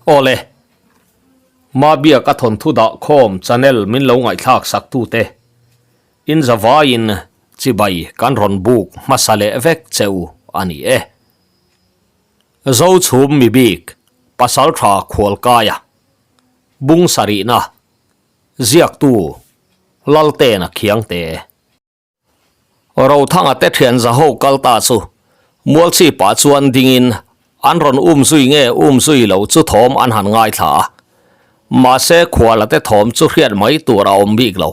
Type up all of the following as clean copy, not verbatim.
Awle, Mabiak a thawnthu dah khawm channel min lo ngaihthlak sak tute in zavaiin chibai kan rawn buk hmasa leh vek che u a ni e. Zochhum mibik Pasaltha Khualkaia Bung sarihna Ziaktu Laltena Khiangte. Rothanga te thian zaho kal ta chu Mualchhi pah chuan dingin an rawn um zui nge um zui lo chu thawm an han ngaithla a. Mahse khuala te thawm chu hriat mai tur a awm bik lo.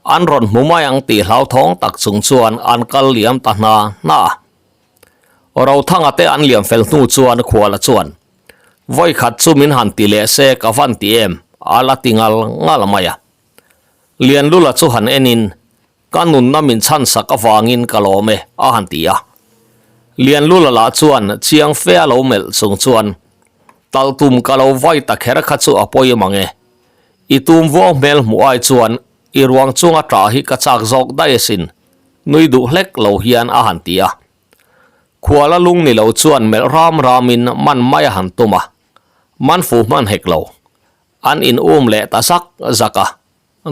An rawn hmu mai ang tih hlauthawng tak chung chuan an kal liam ta hna hna a. Rothanga te an liam fel hnu chuan khuala chuan vawi khat chu min han ti leh se ka van ti em a la ti ngal ngal mai a. Lianlula chu han enin, Ka nunna min chhan sak avangin ka lawm e, a han ti a. Lianlula lah chuan chiang fe a lo melh chung chuan, Talhtum ka lo vai ta kher kha chu a pawi mang e. I tum vuang hmel hmuh ai chuan i ruang chunga ṭah hi ka chak zawk daih asin, nui duh hlek lo hian a han ti a. Khuala lung ni lo chuan melh ram ramin man mai a han tum a, man fu hman hek lo. An in um leh ta zak zak a,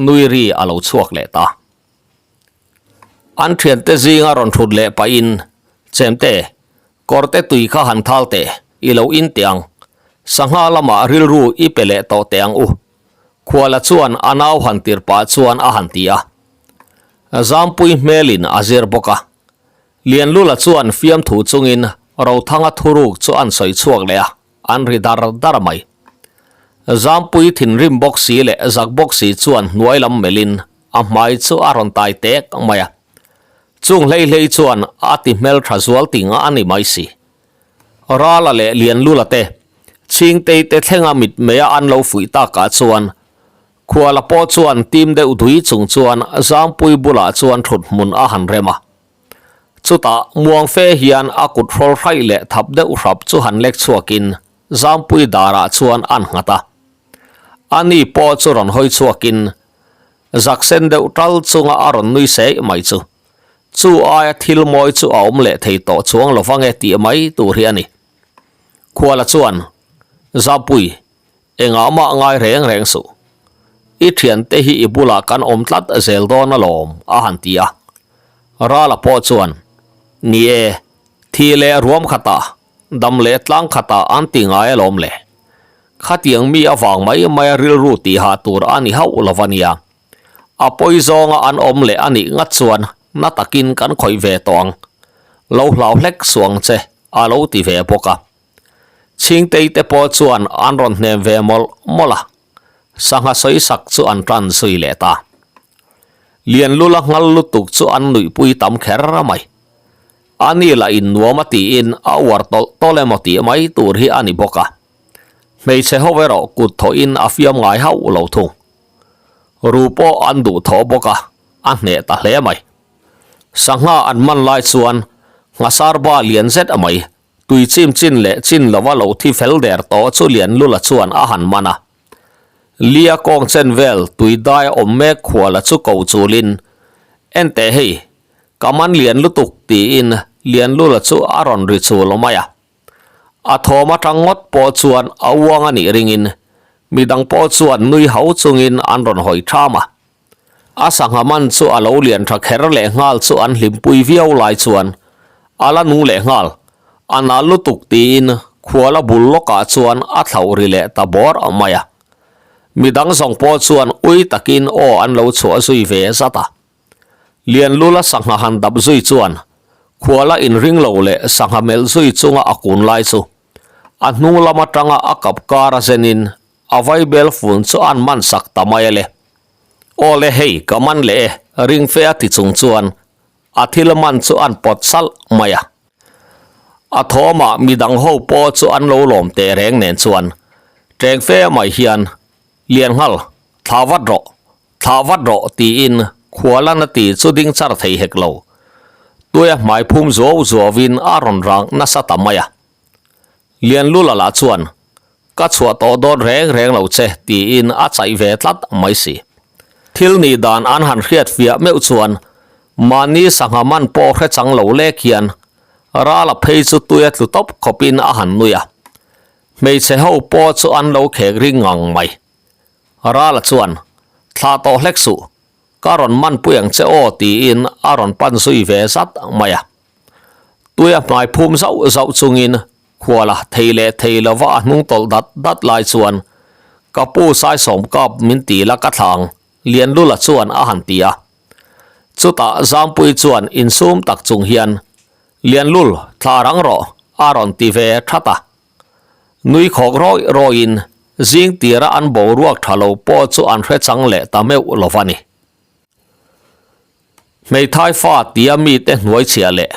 nui ri a lo chhuak leh ta. An thiante zinga rawn thut leh pahin, Chemte, kawrte tui kha han thal teh, i lo in teh ang. Sangha lamah rilru i pe leh tawh teh ang u. Khuala chuan a nau han tir pah chuan a han ti a. Zampui hmelin a zir bawk a. Lianlula chuan fiamthu chungin Rothanga thuruk chu an sawi chhuak leh a. An ri dar dar mai. Zampui thinrim bawk si leh zak bawk si chuan hnuai lam melhin a hmai chu a rawn tai tek mai a. Chung hlei hlei chuan a ti hmel tha zual ting a ni mai si. Rala leh Lianlula te, Chhingtei te thlenga mitmeia an lo fuih takah chuan Khuala pawh chuan tim deuh dui chung chuan Zampui bulah chuan thut hmun a han rem a. Chutah muang fe hian a kut hrawl hraih leh thap deuh hrap chu han lek chhuakin Zampui darah chuan an nghat a. Ani pawh chu rawn hawi chhuakin zak sen deuh tal chunga a rawn nui seih mai chu. Chu aia thil mawi chu a awm leh thei tawh chuang lo vang e tih mai tur hi a ni. Khuala chuan, Zampui, engah mah ngai reng reng suh. I thiante hi i bulah kan awm tlat zel dawn alawm, a han ti a. Rala pawh chuan, Ni e, thi leh ruam khatah, dam leh tlang khatah an ti ngai alawm le. Khatiang mi avang mai maia rilru tihah tur a ni hauh lo va nia. A pawi zawnga an awm leh a nih ngat chuan na takin kan khawih ve tawh ang. Lo hlau hlek suang che, a lo ti ve bawk a. Chhingtei te pawh chuan an rawn hnem ve mawlh mawlh a, sangha sawi sak chu an tan zui leh ta. Lianlula nghal lutuk chu an nuihpui tam kher mai. Ani lah in nuam a tiin a uar tawlh tawlh emaw tih mai tur hi a ni bawk a. Hmeichhe ho erawh kut thawhin a fiam ngai hauh lo thung. Ru pawh an duh thawh bawk a, a hneh ta hle mai. Sangha an man lai chuan nghasarba lian zet mai Tui chim chin leh chin lova lo thi fel der tawh chu Lianlula chuan a han man a. Lia kawng chen vel tui dai a awm mek khuala chu ko chulin, En teh hei, ka man lian lutuk tiin Lianlula chu a rawn ri chul mai a. A thawm atang ngawt pawh chuan a uang a nih ringin midang pawh chuan nui ho chungin an rawn hawi tham a. A sangha man chu a lo lian tha kher leh nghal chu an hlimpui viau lai chuan a la nung leh nghal. A nal lutuk tiin khuala bul lawkah chuan a thlauh ri leh ta bawr mai a. Midang zawng pawh chuan ui takin aw an lo chhuah zui ve zat a. Lianlula sangha han dap zui chuan khuala inring lo leh sangha melh zui chunga a kun lai chu a hnung lam atanga a kap kar a zenin A vaibel fun chu an man sak ta mai a le. Aw le hei ka man leh e, ring fe a ti chung chuan a thil man chu an pawt salh mai a. A thawmah midang ho pawh chu an lo lawm teh reng nen chuan teng fe mai hian Lian nghal, thlah vat rawh, thlah vat rawh tiin khualan a ti chu ding char thei hek lo. Tuia hmai phum zuau zuauin a rawn rang nasa ta mai a. Lianlula lah chuan Ka chhuah tawh dawn reng reng lo che tiin a chaih ve tlat mai si. Thil nih dan an han hriat fiah meuh chuan mahni sangha man pawh hre chang lo lek hian Rala phei chu tuia tlu tawp khawpin a han nui a. Hmeichhe ho pawh chu an lo khek ring ngang mai. Rala chuan, Thlah tawh hlek suh, ka rawn man pui ang che aw tiin a rawn pan zui ve zat mai a. Tuia hmai phum zauh zauh chungin khuala thei leh thei lova a hnung tawlh dat dat lai chuan, Ka pu Saisawm kap min ti la ka thlang, Lianlula chuan a han ti a. Chutah Zampui chuan insum tak chung hian, Lianlul, thla rang rawh, a rawn ti ve that a. Nui khawk rawih rawihin zing tira an boruak tha lo pawh chu an hre chang leh ta meuh lo va ni. Hmeithai fa tia mite hnuai chhia leh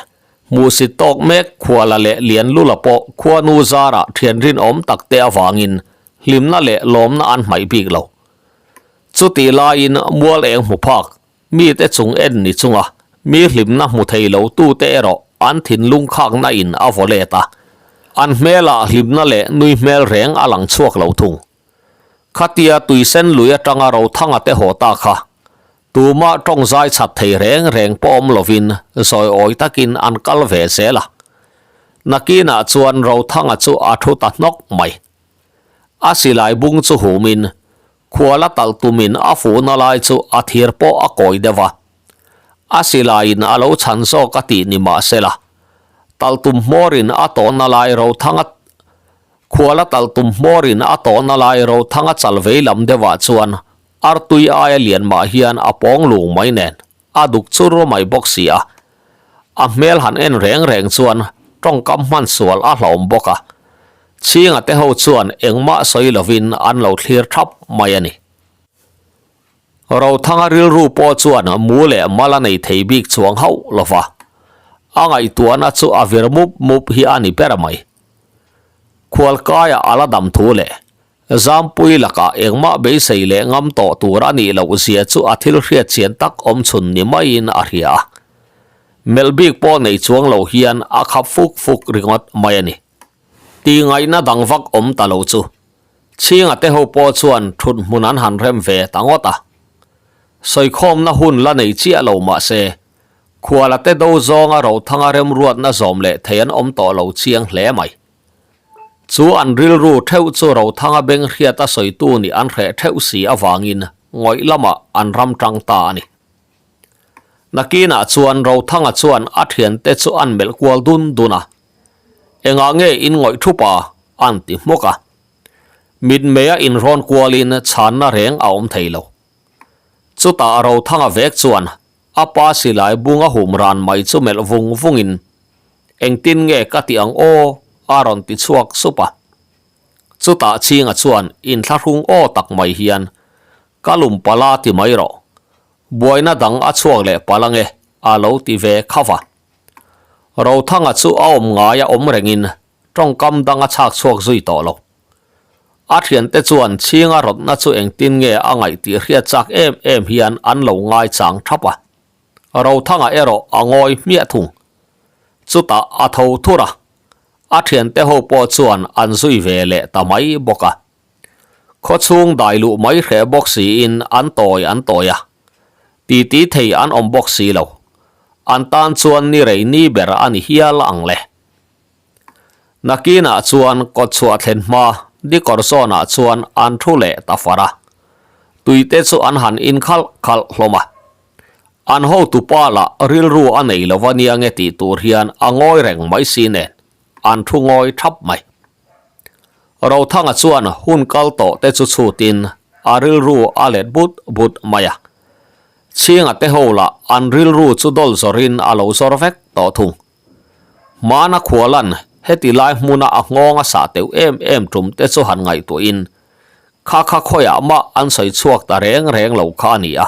hmuhsit tawk mek Khuala leh Lianlula pawh khuanu zarah thian rinawm tak te avangin hlimna leh lawmna an hmaih bik lo. Chutih laiin mual eng hmu phak Mite chung en ni chunga mi hlimna hmu thei lo tute erawh an thinlung khakna in a vaw let a, an hmelah hlimna leh nui hmel reng a lang chhuak lo thung. Khatia tuisen lui atanga Rothanga te haw ta kha tumah tawng zai chhat thei reng reng pawh awm lovin zawi awi takin an kal ve zel a. Nakinah chuan Rothanga chu a thu ta hnawk mai. A silai bung chu humin Khual a talh tumin a fuhna lai chu a thir pawh a kawi deuh a. A silaiin a lo chhan zawk a tih ni mah sela, talh tum hmawrin a tawhna lai Rothanga Khual a talh tum hmawrin a tawhna lai Rothanga chal vei lam deuhah chuan artui aia lian mah hian a pawng lung mai nen a duk chur mai bawk si a. A hmel han en reng reng chuan tawngkam hman sual a hlauhawm bawk a. Chhinga te ho chuan engmah sawi lovin an lo thlir thap mai a ni. Rothanga rilru pawh chuan mu leh mal a nei thei bik chuang hauh lo va, a ngaihtuahna chu a vir mup mup hi a ni ber mai. Khualkaia a la dam thu leh Zampui lakah engmah beisei leh ngam tawh tur a nih loh zia chu a thil hriat chian tak awm chhun ni maiin a hria a. Melh bik pawh nei chuang lo hian a khap fuk fuk ringawt mai a ni. Tih ngaihna dang vak awm ta lo chu. Chhinga te ho pawh chuan thut hmun an han rem ve ta ngawt a. Sawikhawmna hun la nei chiah lo mah se, Khuala te do zawnga Rothanga remruatna zawm leh thei an awm tawh lo chiang hle mai. Chu an rilru theuh chu Rothanga beng hriat a sawitu nih an hreh theuh si avangin ngawih lamah an ram tang ta a ni. Nakinah chuan Rothanga chuan a thiante chu an melh kual dun dun a, Engah nge in ngawih thup a? an ti hmawk a. Mitmeia inrawn kualin chhanna reng a awm thei lo. Chutah Rothanga vek chuan a pa silai bunga hum ran mai chu melh vung vungin, Engtin nge ka ti ang aw? a rawn ti chhuak sup a. Chutah Chhinga chuan inthlahrung aw tak mai hian, Ka lum pala ti mai rawh. Buaina dang a chhuak leh palh ange, a lo ti ve khauh a. Rothanga chu a awm ngai a awm rengin tawngkam dang a chhak chhuak zui tawh lo. A thiante chuan Chhinga rawtna chu engtin nge a ngaih tih hriat chak em em hian an lo ngaichang thap a. Rothanga erawh a ngawi hmiah thung. Chutah a tho thur a, a thiante ho pawh chuan an zui ve leh ta mai bawk a. Khawchhung dai luh mai hreh bawk siin an tawi an tawi a, titi thei an awm bawk si lo. An tan chuan ni rei ni ber a ni hial ang le. Nakinah chuan kawtchhuah thlen hma dikawr zawnah chuan an thu leh ta far a, tuite chu an han in khalh khalh hlawm a. An hotupa lah rilru a nei lo a nia nge tih tur hian a ngawi reng mai si nen an thu ngawi thap mai. Rothanga chuan hun kal tawh te chu chhutin a rilru a let but but mai a. Chhinga te ho lah an rilru chu dawl zawrin a lo zawr vek tawh thung. Hmana khualan heti lai hmuna a nghawng a sah teuh em em tum te chu han ngaihtuahin kha kha khawiah mah an sawi chhuak ta reng reng lo kha a ni a.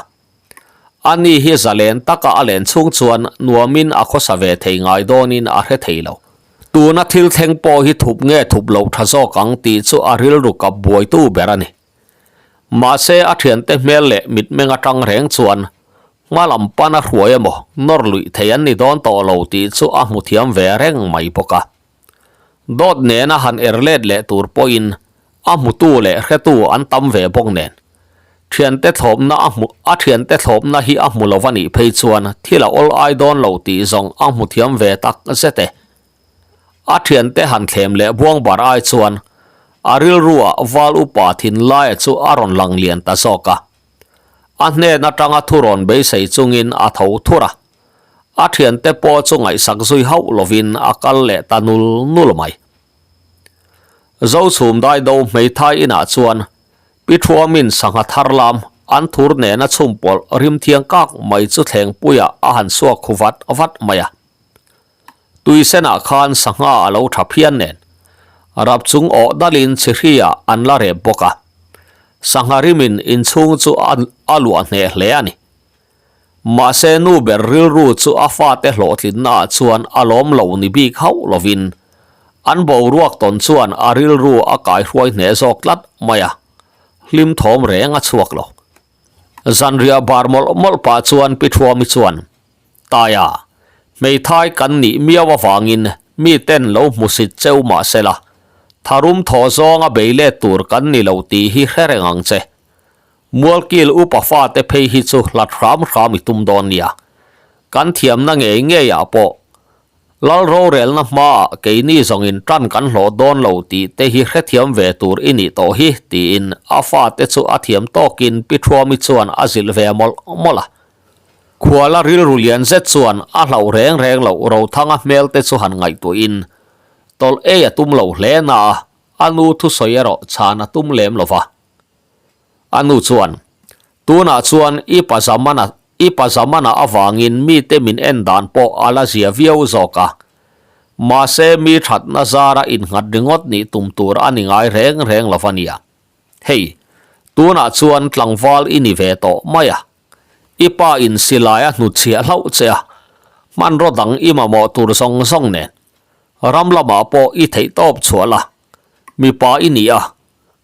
Ani hi zalen taka a len chhung chuan nuamin a khawsa ve thei ngai dawnin a hre thei lo. Tuna thil thleng pawh hi thup nge thup loh tha zawk ang tih chu a rilru kap buaitu ber a ni. Mahse a thiante hmel leh mitmeng atang reng chuan hma lam pan a hruai emaw nawr luih thei an ni dawn tawh lo tih chu a hmu thiam ve reng mai bawk a. Dawt nena han er let leh tur pawhin a hmutu leh hretu an tam ve bawk nen thiante thlawpna a hmu a thiante thlawpna hi a hmu lo a nih phei chuan thil a awl ai dawn lo tih zawng a hmu thiam ve tak zet e. A thiante han thlem leh buang bar ai chuan. A rilruah Val upa thinlaia chu a rawn lang lian ta zawk a. A hnen atanga thu rawn beisei chungin a tho thur a. A thiante pawh chu ngaihsak zui hauh lovin a kal leh ta nul nul mai. Zochhum Daido hmeithai inah chuan Pi Thuamin sangha thar lam an thur nena chhum pawlh rim thiang kak mai chu thlengpuiah a han suak khu vat vat mai a. Tui senah khan sangha a lo tha phian nen rap chung awh dalin chihriah an la rep bawk a. Sangha rimin inchhung chu a luah hneh hle a ni. Mahse nu ber rilru chu a fate hlawhtlinnaah chuan a lawm lo ni bik hauh lovin an boruak tawn chuan a rilru a kaihruai hneh zawk tlat mai a, hlim thawm reng a chhuak lo. Zanriah bar mawlh mawlh pah chuan Pi Thuami chuan, Taia, hmeithai kan nih miau avangin mi ten lo hmusit cheu mahsela, tharum thaw zawnga bei let tur kan ni lo tih hi hre reng ang che. Mualkil upa fate phei hi chu hlat hram hram i tum dawn nia. Kan thiamna ngei ngeiah pawh Lal rorelna hmaah keini zawngin tan kan hlawh dawn lo tih te hi hrethiam ve tur i nih tawh hi tiin a fate chu a thiam tawkin Pi Thuami chuan a zilh ve mawlh mawlh a. Khuala rilru lian zet chuan a hlauh reng reng loh Rothanga hmel te chu han ngaihtuahin tawlh ei a tum lo hle na a, a nu thusawi erawh chhan a tum lem lo va. A nu chuan, Tunah chuan i pa Zamana, i pa Zamana avangin mite min en dan pawh a la zia viau zawk a. Mahse mi thatna zara innghat ringawt nih tum tur a ni ngai reng reng lo va nia. Hei, tunah chuan tlangval i ni ve tawh mai a. I pa in silai a hnutchhiah hlauh che a, hmanraw dang i mamawh tur zawng zawng nen ram lamah pawh i theihtawp chhuah la, mipa i ni a,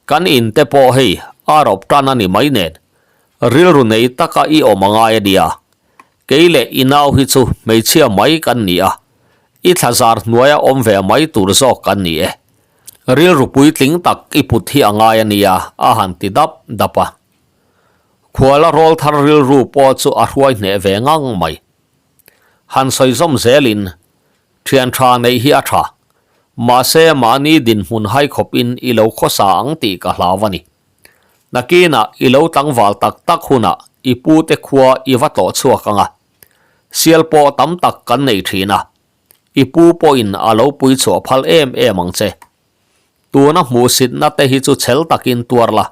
Kan in te pawh hei a rawp tan a ni mai nen, rilru nei taka i awm a ngai a nia. Kei leh i nau hi chu hmeichhia mai kan ni a, i thlazar hnuaia awm ve mai tur zawk kan ni e. Rilru puitling tak i put hi a ngai a nia, a han ti dap dap a. Khuala rawl thar rilru pawh chu a hruai hneh ve ngang mai. Han sawi zawm zelin Thian tha neih hi a tha. Mahse mahni dinhmun hai khawpin i lo khawsa ang tih ka hlau a ni. Nakinah i lo tlangval tak tak hunah i pute khua i va tlawh chhuak ang a. Sial pawh tam tak kan nei thin a. I pu pawhin a lo pui chhuah phal em em ang che. Tuna hmuhsitna te hi chu chhel takin tuar la.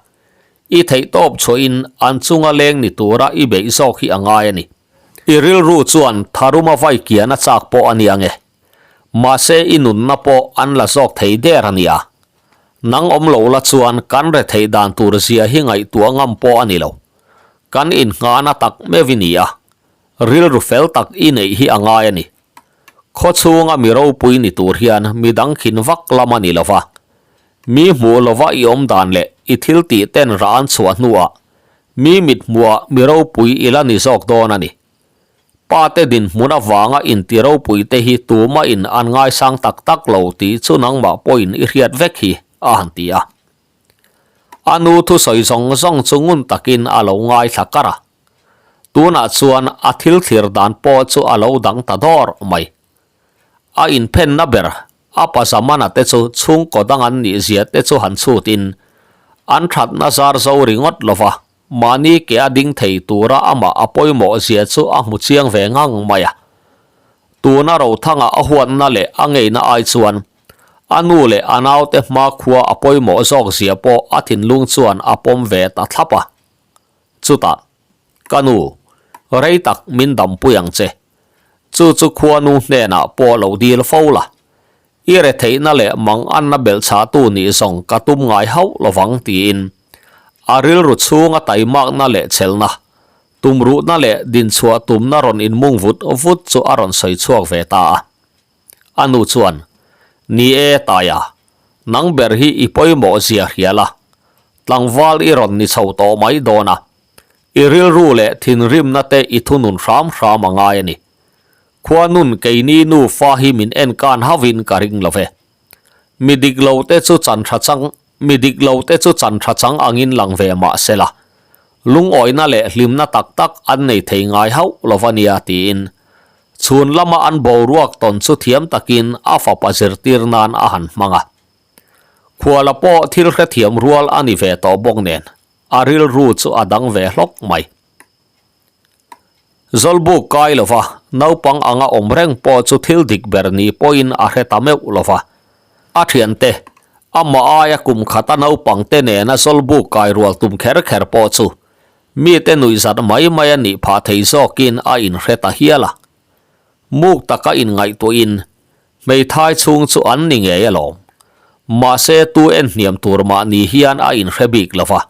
I theihtawp chhuahin an chunga leng ni tura i beih zawk hi a ngai a ni. I rilru chuan tharuma vai kian a chak pawh a nia nge. Mahse i nunna pawh an la zawk thei der a nia. Nang awm lo la chuan kan re theih dan tur zia hi ngaihtuah ngam pawh a ni lo. Kan innghahna tak meuh i ni a, rilru fel tak i neih hi a ngai a ni. Khaw chhunga mi ropui ni tur hian mi dang khin vak lam a ni lo va. Mi hmuh lova i awm dan leh i thil tih ten rah an chhuah hnuah Mi mithmuah mi ropui i la ni zawk dawn a ni. Pate dinhmun avanga inti ropui te hi tumahin an ngaisang tak tak lo tih chu nangmah pawhin i hriat vek hi, a han ti a. A nu thusawi zawng zawng chu ngun takin a lo ngaithla kar a. Tunah chuan a thil thlir dan pawh chu a lo dang ta dawr mai. A inphenna ber a pa Zamana te chu chhungkaw dang an nih zia te chu han chhutin an thatna zar zo ringawt lova mahni ke a ding thei tura amah a pawimawh zia chu a hmu chiang ve ngang mai a. Tuna Rothanga a huatna leh a ngeina ai chuan a nu leh a naute hmakhua a pawimawh zawk zia pawh a thinlung chuan a pawm ve ta thlap a. Chutah, Ka nu, rei tak min dampui ang che. Chu chu khuanu hnenah pawh lo dil fo la. I retheihna leh manganna belhchhahtu nih zawng ka tum ngai hauh lovang tiin a rilru chhunga taimakna leh chhelna, tumruhna leh dinchhuah tumna rawn inmung vut vut chu a rawn sawi chhuak ve ta a. A nu chuan, Ni e, Taia, nang ber hi i pawimawh zia hria la, tlangval i rawn ni chho tawh mai dawn a. I rilru leh thinrimna te i thunun hram hram a ngai a ni. Khuanun keini nufa hi min enkan hauhin ka ring lo ve. Mi dik lo te chu chan tha chang, mi dik lo te chu chan tha chang angin lang ve mah se la, lungawihna leh hlimna tak tak an nei thei ngai hauh lo va nia tiin chhun lama an boruak tawn chu thiam takin a fapa zirtir nan a han hmang a. Khuala pawh thil hrethiam rual a ni ve tawh bawk nen, a rilru chu a dang ve hlawk mai. Zawlbuk kai lova naupang anga awm reng pawh chu thil dik ber ni pawhin a hre ta meuh lova. A thiante, amah aia kum khata naupangte nena zawlbuk kai rual tum kher kher pawh chu mite nuihzat mai mai a nih phah thei zawkin a inhre ta hial a. Muk taka inngaihtuahin hmeithai chhung chu an ni ngei alawm. Mahse tu en hniam tur mah ni hian a inhre bik lova.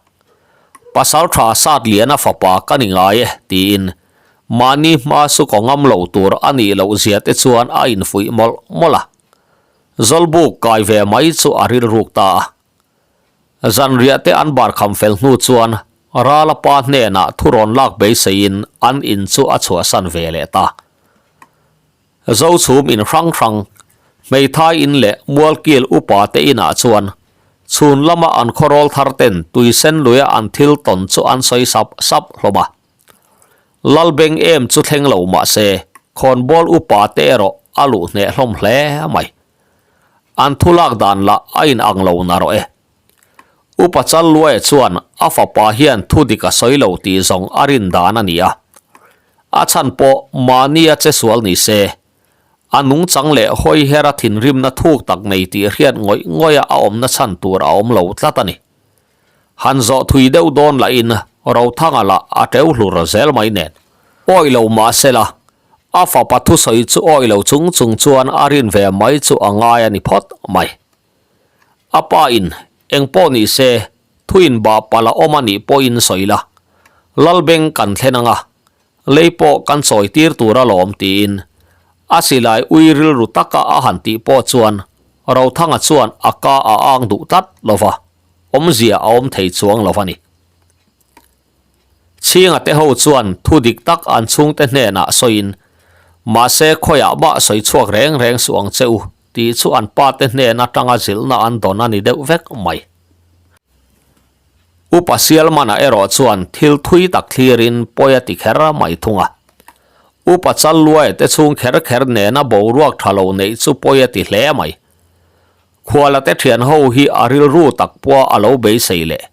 Pasal tha sat liana fapa ka ni ngai e tiin mahni hma su kaw ngam lo tur a nih loh zia te chuan a infuih mawlh mawlh a. Zawlbuk kai ve mai chu a rilruk ta a. Zanriah te an bar kham fel hnu chuan Rala pa hnenah thu rawn lak beiseiin an in chu a chhuahsan ve leh ta. Zochhum in hrang hrang, hmeithai in leh mualkil upa te inah chuan chhun lama an khawrawl thar ten tuisen luia an thil tawn chu an sawi sap sap hlawm a. Lalbeng em chu thleng lo mah se khawnbawl upa te erawh a luh hneh hlawm hle mai. An thu lak dan lah a in ang lo narawh e. Upa Challuaia chuan a fapa hian thu dik a sawi lo tih zawng a rin dan a ni a. A chhan pawh mahni a che sual ni se, a nungchang leh hawi hera thinrimna thuk tak nei tih hriat ngawih ngawih a a awmna chhan tur a awm lo tlat a ni. Han zawh thui deuh dawn lahin Rothanga lah a teu hlur zel mai nen. Awih lo mah sela, a fapa thusawi chu awih lo chung chung chuan a rin ve mai chu a ngai a ni phawt mai. A pa in eng pawh ni se thu in bah palh a awm a nih pawhin sawi la, Lalbeng kan thlen ang a, lei pawh kan chawi tir tur alawm tiin a silai ui rilru taka a han tih pawh chuan Rothanga chuan a ka a ang duh tlat lo va, awmzia a awm thei chuang lo a ni. Chhinga te ho chuan thu dik tak an chhungte hnenah sawiin, Mahse khawiah mah sawi chhuak reng reng suh ang che u, tih chu an pa te hnen atanga zilhna an dawn a ni deuh vek mai. Upa Sialmana erawh chuan thil thui tak thlirin pawi a ti kher mai thung a. Upa Challuaia te chhung kher kher nena boruak tha lo neih chu pawi a ti hle mai. Khuala te thian ho hi a rilru tak pawha a lo beisei leh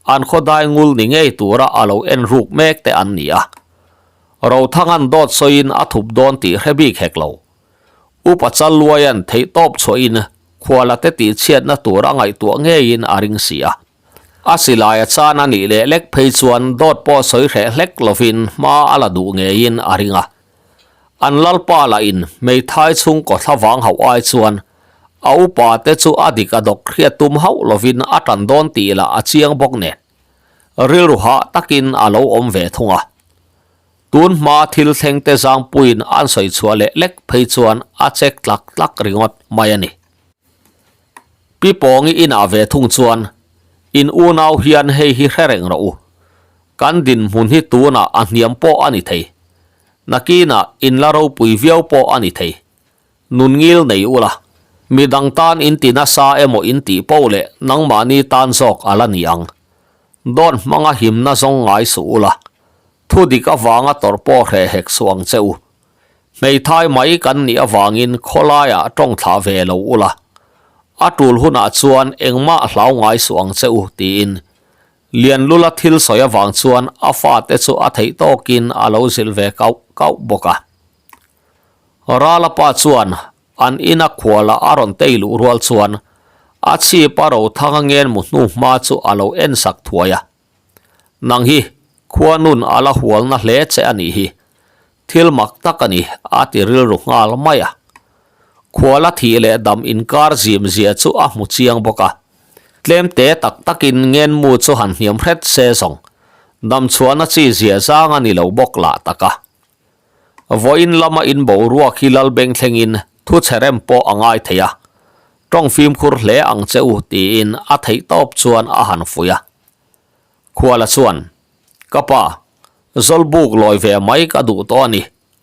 an khawdai ngul ni ngei tura a lo en ruk mek te an ni a. Rothanga'n dawt sawiin a thup dawn tih hre bik hek lo. Upa Challuaia'n theihtawp chhuahin khuala te tihchhiatna tur a ngaihtuah ngeiin a ring si a. A silai a chan a nih leh lek phei chuan dawt pawh sawi hreh hlek lovin hma a la duh ngeiin a ring a. An lalpa lahin hmeithai chhungkaw thlavang hauh ai chuan a upa te chu a dik a dawk hriat tum hauh lovin a tan dawn tih lah a chiang bawk nen rilru hah takin a lo awm ve thung a. Tun hma thil thleng te zangpuiin an sawi chhuah leh lek phei chuan a chek tlak tlak ringawt mai a ni. Pi Pawngi inah ve thung chuan in unau hian hei hi hre reng rawh u. Kan dinhmun hi tunah a hniam pawh a ni thei. Nakinah in la ropui viau pawh a ni thei. Nun ngil nei ula, midang tan in ti nasa emaw in tih poh leh nangmahni tan zawk a la ni ang. Dawt hmanga himna zawng ngai suh ula, thu dik avanga tawrh pawh hreh hek suh ang che u. Hmeithai mai kan nih avangin khawlaiah tawng thlah ve lo ula, a tul hunah chuan engmah hlau ngai suh ang che u tiin Lianlula thil sawi avang chuan a fate chu a theih tawkin a lo zilh ve kauh kauh bawk a. Rala pa chuan an ina khuala a rawn tei luh rual chuan a chhip a Rothanga ngen mu hnu hma chu a lo en sak thuai a. Nang hi khuanun a la hualna hle che a nih hi, thil mak tak a ni a ti rilru nghal mai a. Khuala thih leh dam inkar zim zia chu a hmu chiang bawk a. Tlem te tak takin ngenmu chu han hniam hret se zawng dam chhuahna chi zia zang a ni lo bawk lah tak a. Vawiin lama in boruak hi Lalbeng thlengin thu chhe rem pawh a ngai thei a, tawng fimkhur hle ang che u tiin a theih tawp chuan a han fuih a. Khuala chuan, Ka pa, Zawlbuk lawi ve mai ka duh tawh a ni,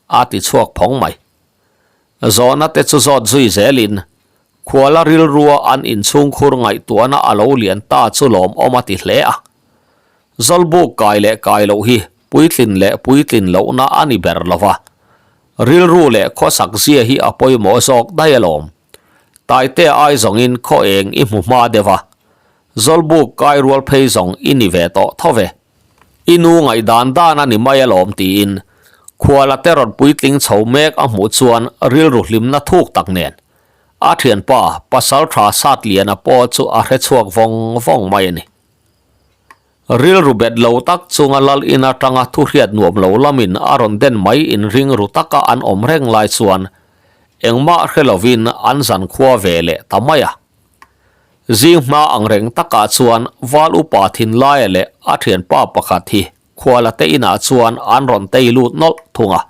a ti chhuak phawng mai. Zawhna te chu zawt zui zelin Khuala rilrua an inchhungkhur ngaihtuahna a lo lian ta chu lawmawm a ti hle a. Zawlbuk kai leh kai loh hi puitlin leh puitlin lohna a ni ber lo va, rilru leh khawsak zia hi a pawimawh zawk daih alawm. Taitea ai zawngin khaw eng i hmu hma deuh a, Zawlbuk kai rual phei zawng i ni ve tawh tho ve. I nu ngaihdan dan a ni mai alawm tiin Khuala te rawn puitling chho mek a hmuh chuan rilru hlimna thuk tak nen a thianpa pasal tha Satliana pawh chu a hre chhuak vawng vawng mai a ni. Rilru bet lo tak chunga lal in atanga thu hriat nuam lo lamin a rawn den mai inring ru taka an awm reng lai chuan engmah hre lovin an zankhua ve leh ta mai a. Zing hma ang reng takah chuan Val upa Thinlaia leh a thianpa pakhat hi Khuala te inah chuan an rawn tei lut nawlh thung a.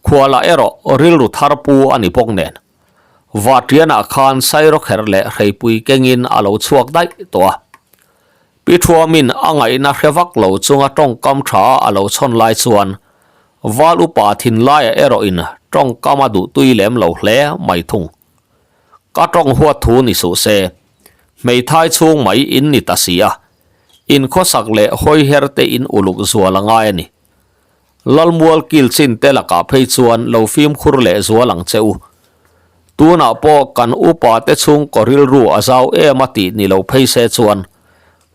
Khuala erawh rilru thar pu a ni bawk nen. Vahtianah khan Sairawkherh leh Hreipui kengin a lo chhuak daih tawh a. Pi Thuamin a ngaihna hre vak lo chunga tawngkam tha a lo chhawn lai chuan Val upa Thinlaia erawhin tawngkam a duhtui lem lo hle mai thung. Ka tawng huat thu ni suh se, hmeithai chhung mai in ni ta si a, in khawsak leh hawiher te in uluk zual a ngai a ni. Lalmual kil chin te lakah phei chuan lo fimkhur leh zual ang che u. Tunah pawh kan upa te chhungkaw rilru a zau em a tih ni lo phei se chuan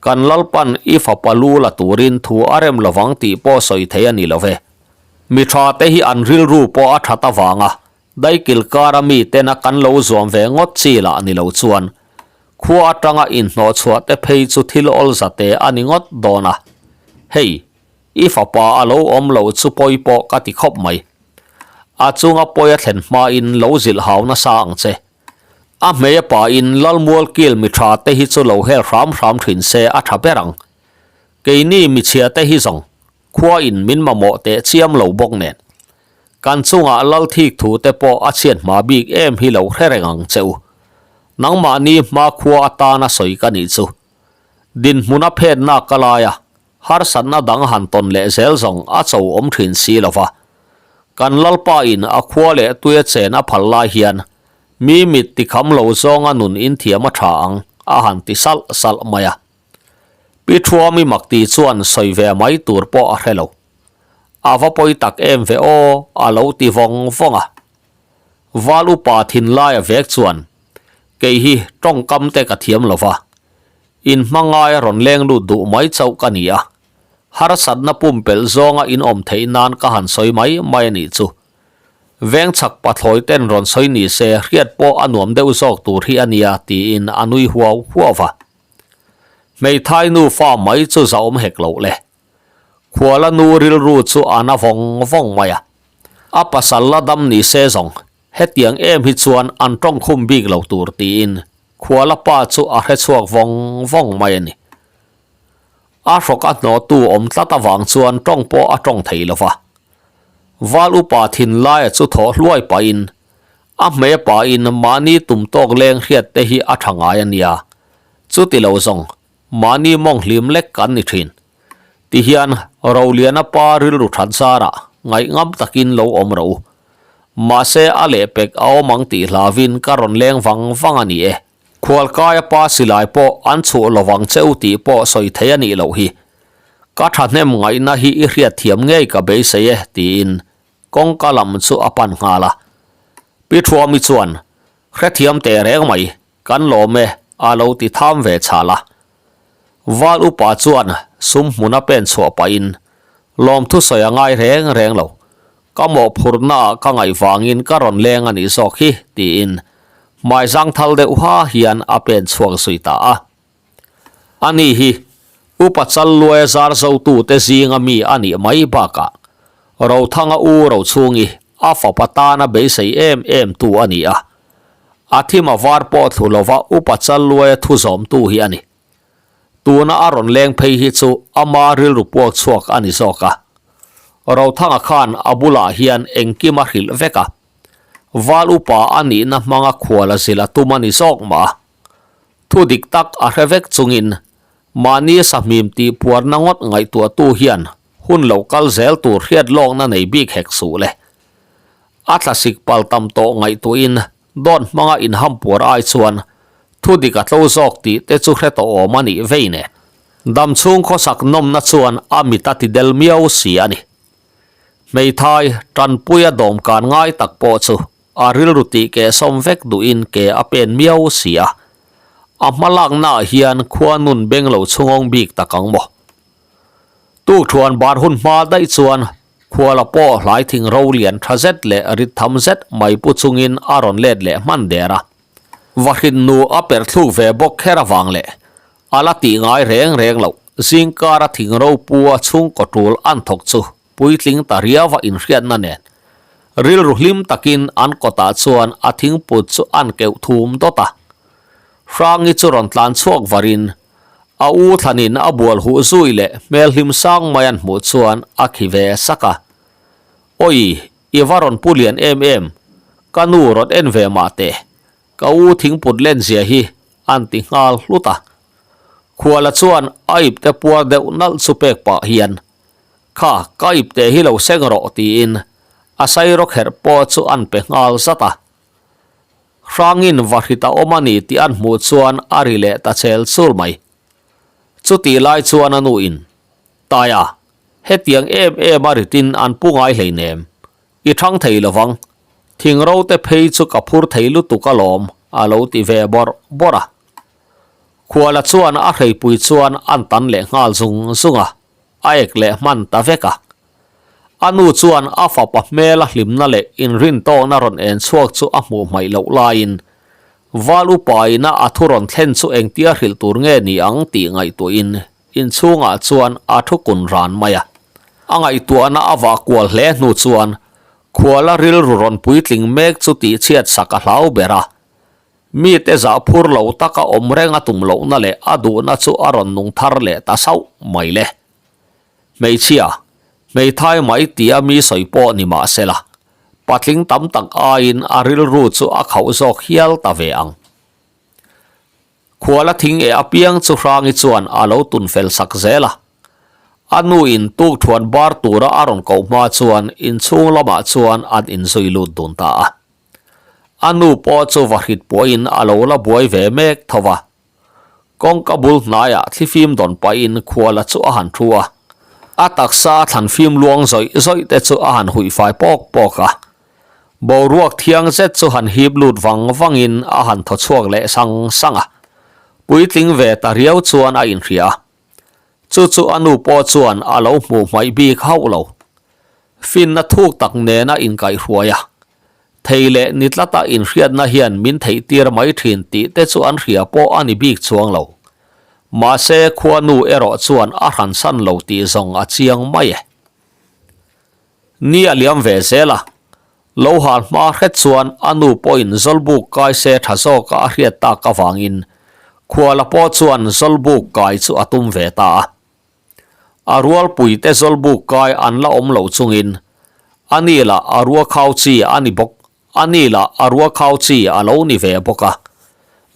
kan Lalpan i fapa lu la turin thu a rem lovang tih pawh sawi thei a ni lo ve. Mi tha te hi an rilru pawh a that avanga Daikil kara mi tena kan lo zuam ve ngawt chi lah ni lo chuan khua atanga inhnawhchhuah te phei chu thil awl zate a ni ngawt dawn a. Hei, i fapa a lo awm lo chu pawi pawh ka ti khawp mai. A chunga pawi a thlen hmain lo zilh hau nasa ang che. A hmei a pain Lalmual kil mi tha te hi chu lo hel hram hram thin se a tha ber ang. Keini michhia te hi zawng Khua in min mamawh teh chiam lo bawk nen. Kan chungah lal thik thu te pawh a chhiat hma bik em hi lo hre reng ang che u. Nangmahni hma khua atana sawi ka nih chu. Dinhmun a phetna ka lai a, harsatna dang han tawn leh zel zawng a cho awm thin si lo va. Kan Lalpa in a khua leh tuia chen a phal lai hian mi mit tikham lo zawnga nun inthiam a tha ang a han ti salh salh mai a. Pi Thuami Makti chuan sawi ve mai tur pawh a hre lo. A va pawi tak em ve aw, a lo ti vawng vawng a. Val upa thinlaia vek chuan, Kei hi tawngkam te ka thiam lo va, in hma ngaia rawn leng lut duh mai chauh ka ni a, harsatna pumpelh zawnga in awm theih nan ka han sawi mai mai a nih chu. Veng chhak pathlawi ten rawn sawi ni se hriat pawh a nuam deuh zawk tur hi a nia, tiin a nui huau huau va. Hmeithai nufa mai chu zahawm hek loh le. Khuala nu rilru chu a na vawng vawng mai a. A pasal la dam ni se zawng, hetiang em hi chuan an tawngkhum bik lo tur tiin Khuala pa chu a hre chhuak vawng vawng mai a ni. A hrawk a hnawhtu awm tlat avang chuan tawng pawh a tawng thei lo va. Val upa thinlaia chu thawh hluai pahin A hmei a pain mahni tum tawk leng hriat te hi a tha ngai a nia. Chuti lo zawng, mahni mawng hlim lek kan ni thin. Tihian, Roliana pa rilru that zarah ngaihngam takin lo awm rawh u. Mahse a lehpek a awm ang tih hlavin ka rawn leng vang vang a ni e. Khualkaia pa silai pawh an chhuah lovang che u tih pawh sawi thei a nih loh hi. Ka thahnem ngaihna hi i hriatthiam ngei ka beisei e, tiin Kawngka lam chu a pan nghal a. Pi Thuami chuan, Hrethiam teh reng mai, kan lawm e, a lo ti tham ve chhal a. Val upa chuan sum hmuna pen chhuah pahin, Lawmthu sawi a ngai reng reng lo, ka mawhphurhnaah ka ngaih vangin ka rawn leng a nih zawk hi, tiin hmai zangthal deuh ha hian a pen chhuak zui ta a. Ani hi Upa Challuaia zar zotute zinga mi a nih mai bakah Rothanga u Rochhungi a fapa tana beisei em em tu a ni a. A thim a var pawh thlu lova Upa Challuaia thu zawmtu hi a ni. Tuna a rawn leng phei hi chu ama rilru puak chhuak a ni zawk a. Rothanga khan a bulah hian engkim a hrilh vek a. Val upa a nihna hmanga khual a zil a tum a ni zawk mah a. Thu dik tak a hre vek chungin mahni sahmim tih puarna ngawt ngaihtuahtu hian hun lo kal zel tur hriat lawkna nei bik hek suh le. A thlasik pal tam tawh ngaihtuahin dawt hmanga inhampuar ai chuan thu dik a tlo zawk tih te chu hre tawh awm a nih vei nen. Damchhung khawsak nawmna chuan a mit a ti del miau si a ni. Hmeithai, tanpuia dawmkan ngai tak pawh chu. a rilru tih keh sawm vek duhin ke a pen miau si a. A hma laknaah hian khua nun beng lo chhungawng bik tak ang maw? Tukthuan bar hun hma daih chuan khuala pawh hlai thing ro lian tha zet leh rit tham zet mai pu chungin a rawn let leh hman der a. Vahrin nu a perh thluk ve bawk kher avang leh a la tih ngai reng reng loh zingkara thing ro pu a chhungkaw tul an thawk chu puitling ta riau a inhriatna nen rilru hlim takin an kawtah chuan a thingput chu an keuh thum dawt a. Hrangi chu rawn tlan chhuak varin a u thlanin a bual huh zui leh hmel hlim sang mai an hmuh chuan a khi ve sak a. Awi, i va rawn pu lian em em, ka nu rawn en ve mah teh, ka u thingput len zia hi an ti nghal hlut a. Khuala chuan a ipte puar deuh nalh chu pek pah hian, Kha, ka ipte hi lo seng rawh tiin a sairaw kherh pawh chu an pe nghal zat a. Hrangin vahrit a awm a ni tih an hmuh chuan a ri leh ta chel chul mai. Chutih lai chuan a nuin, Taia, hetiang em em a ritin an pu ngai hleinem, i thang thei lovang, thing ro te phei chu ka phur thei lutuk alawm a lo ti ve bawrh bawrh a. Khuala chuan a hreipui chuan an tan leh nghal zung zung a, a ek leh hman ta vek a. A nu chuan a fapa hmela hlimna leh inrintawkna rawn en chhuak chu a hmuh hmaih loh laiin Val upa ina a thu rawn thlen chu engtia hrilh tur nge ni ang tih ngaihtuahin inchhungah chuan a thu kun ran mai a. A ngaihtuahna a vah kual hle hnu chuan khuala rilru rawn puitling mek chu tihchhiat sak a hlau ber a. Mite zah phur lo taka awm reng a tum lohna leh a duhna chu a rawn nung thar leh ta sauh mai le. Hmeichhia, hmeithai mai tia mi sawi pawh ni mah sela, patling tam tak aiin a rilru chu a khauh zawk hial ta ve ang. Khuala thing eh apiang chu Hrangi chuan a lo tun fel sak zel a. A nuin tukthuan bar tura a rawn koh hma chuan inchhung lamah chuan an inzui lut dun ta a. A nu pawh chu vahrit pawhin a lo la buai ve mek tho va. Kawngka bul hnaiah thlifim dawn pahin khuala chu a han thu a, a taksa thlan fim luang zawih zawih te chu a han huih fai pawk pawk a. Boruak thiang zet chu han hip lut vang vangin a han thaw chhuak leh sang sang a. Puitling ve ta riau chuan a inhria a. Chu chu a nu pawh chuan a lo hmuh hmaih bik hauh lo. Finna thuk tak nena inkaihhruai a. Thei leh ni tlata inhriatna hian min theihtir mai thin tih te chu an hria pawh a ni bik chuang lo. Mahse khuanu erawh chuan a hransan lo tih zawng a chiang mai e. Ni a liam ve zel a, lo hal hma hret chuan a nu pawhin Zawlbuk kai se tha zawka a hriat tak avangin khuala pawh chuan Zawlbuk kai chu a tum ve ta a. A rualpuite Zawlbuk kai an la awm lo chungin a ni lah a rua khau chi a ni bawk, a ni lah a rua khau chi a lo ni ve bawk a.